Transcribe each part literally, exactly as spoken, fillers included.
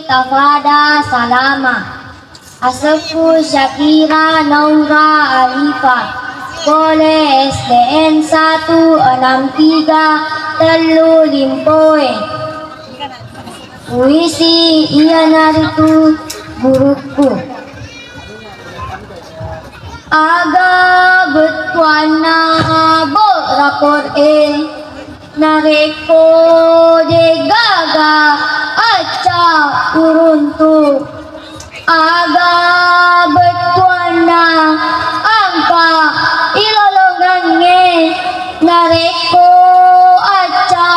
Tafada Salama. Asekku Syakira Naura Alifa. Pole S D N satu enam tiga Tellu Limpoe. Puisi iyanaritu gurukku. Aga bettuanna bo rakor e, narekko degaga acca uruntu. Aga bettuanna angka ilolongengnge, narekko acca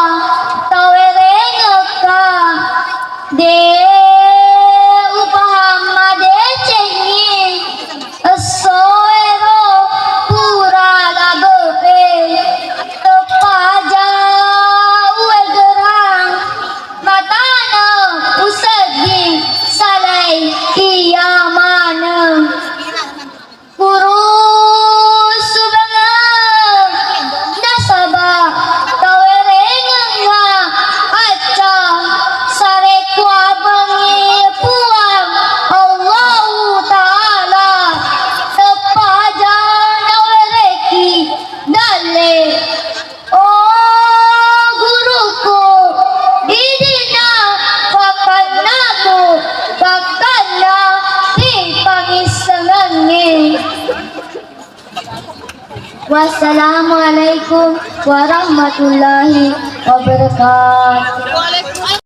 tawerengekka, de upahang madecengngi. Essoero pura labe'e, teppaja uegerang, matana usedding salai iya maneng. Kurusu bangeng, nasaba tawerengengnga acca sarekkuabengngi Puang Allahu Ta'ala, teppaja nawerekki dalle. Oh guruku, idina fakkannaku, fakkanna tipangissengengngi. Wassalamualaikum warahmatullahi wabarakatuh.